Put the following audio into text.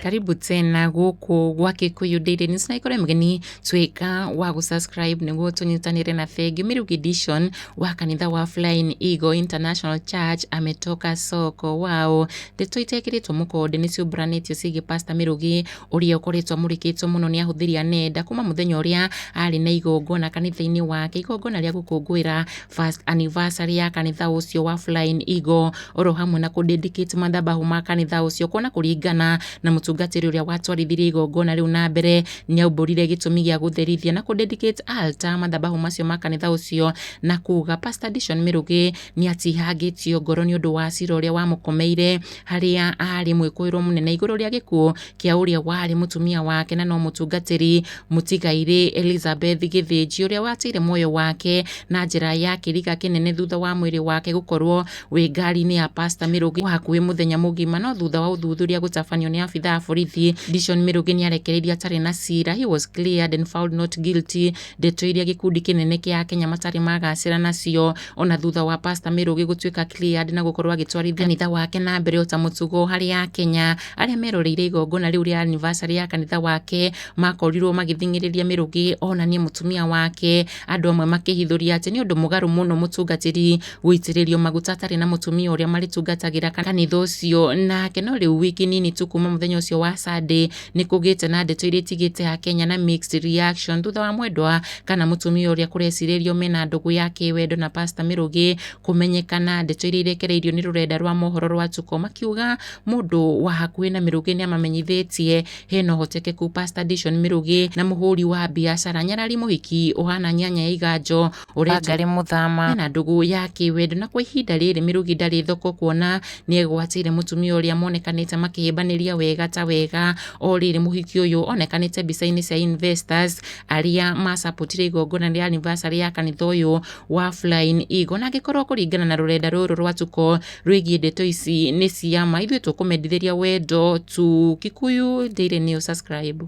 Karibu tena gũkũ gwa Kikuyu Daily News na ikore mgeni tuĩka wa gũ-subscribe nĩguo tũnyitanĩre na thengi. Mirugi Edition wa kanitha wa Flying Eagle International Church ametoka soko wao. Ndeto itekĩrĩtwo mũkonde nĩ ciũmbũranĩtio ciĩgiĩ Pastor Mirugi ũrĩa ũkoretwo amũrĩkĩtwo mũno nĩ ahũthĩri a nenda kuma mũthenya ũrĩa arĩ na igongona kanitha-inĩ wake, igongona rĩa gũkũngũĩra first anniversary ya kanitha ũcio wa Flying Eagle oro hamwe na kũ dedicate mathabahu ma kanitha ũcio, kuona kũringana na mũtungatĩri ũrĩa watwarithirie igongona rĩu na mbere nĩaumbũrire gĩtũmi gĩa gũtherithia na kũ dedicate altar mathabahu macio ma kanitha ũcio na kuga Pastor Dishon Mĩrũgĩ nĩatihangĩtio ngoro nĩ ũndũ wa cira ũrĩa wamũkomeire harĩa arĩ mwĩkũĩrwo mũnene igũrũ rĩa gĩkuũ kĩa ũrĩa warĩ mũtumia wake na no mũtungatĩri mũtigairĩ Elizabeth Gĩthĩnji ũrĩa wateire muoyo wake na njĩra ya kĩriga kĩnene thutha wa mwĩrĩ wake gũkorwo wĩ ngari-inĩ ya Pastor Mĩrũgĩ hakuhĩ mũthenya mũgima. No thutha wa ũthuthuria gũtabanio nĩ abithaa a borithi, Dishon Mĩrũgĩ nĩarekereirio atarĩ na cira, he was cleared and found not guilty, ndeto iria gĩkundi kĩnene kĩa Akenya matarĩ magacĩra nacio ona thutha wa Pastor Mĩrũgĩ gũtuĩka cleared na gũkorwo agĩtwarithia kanitha wake na mbere ota mũtugo harĩ Akenya arĩa meroreire igongona rĩu rĩa anniversary ya kanitha wake makorirwo magĩthing'ĩrĩria Mĩrũgĩ onanie mũtumia wake, andũ amwe makĩhithũria atĩ nĩ ũndũ mũgarũ mũno mũtungatĩri gũitĩrĩrio maguta atarĩ na mũtumia ũrĩa marĩtungatagĩra kanitha ũcio nake. No rĩu wiki nini tu kuma mũthenya ũcio wa Sunday nĩ kũgĩte na ndeto iria itigĩte Akenya na mixed reaction thutha wa mwendwa kana mũtumia ũrĩa kũrecirĩrio mena ndũgũ ya kĩwendo na Pastor Mĩrũgĩ kũmenyekana. Ndeto iria irekereirio nĩ rũrenda rwa mohoro rwa Tuko makiuga mũndũ wa hakuhĩ na Mĩrũgĩ nĩamamenyithĩtie hena ũhotekeku Pastor Dishon Mĩrũgĩ na mũhũri wa biacara Nyarari mũhiki ũhana nyanya ya iganjo Wangari Mũthama mena ndũgũ ya kĩwendo. Na kwa ihinda rĩrĩ Mĩrũgĩ ndarĩ thoko kuona nĩegwatĩire mũtumia ũrĩa monekanĩte makĩhĩmbanĩria wega ta wega. O rĩrĩ mũhiki ũyũ onekanĩte mbica-inĩ cia investors arĩa macapotire igongona rĩa anniversary ya kanitha ũyũ wa Flying Eagle. Na angĩkorwo kũringana na rũrenda rũrũ rwa Tuko rwĩgiĩ ndeto ici nĩ cia ma, ithuĩ tũkũmendithĩria wendo tu. Kikuyu Daily News, subscribe.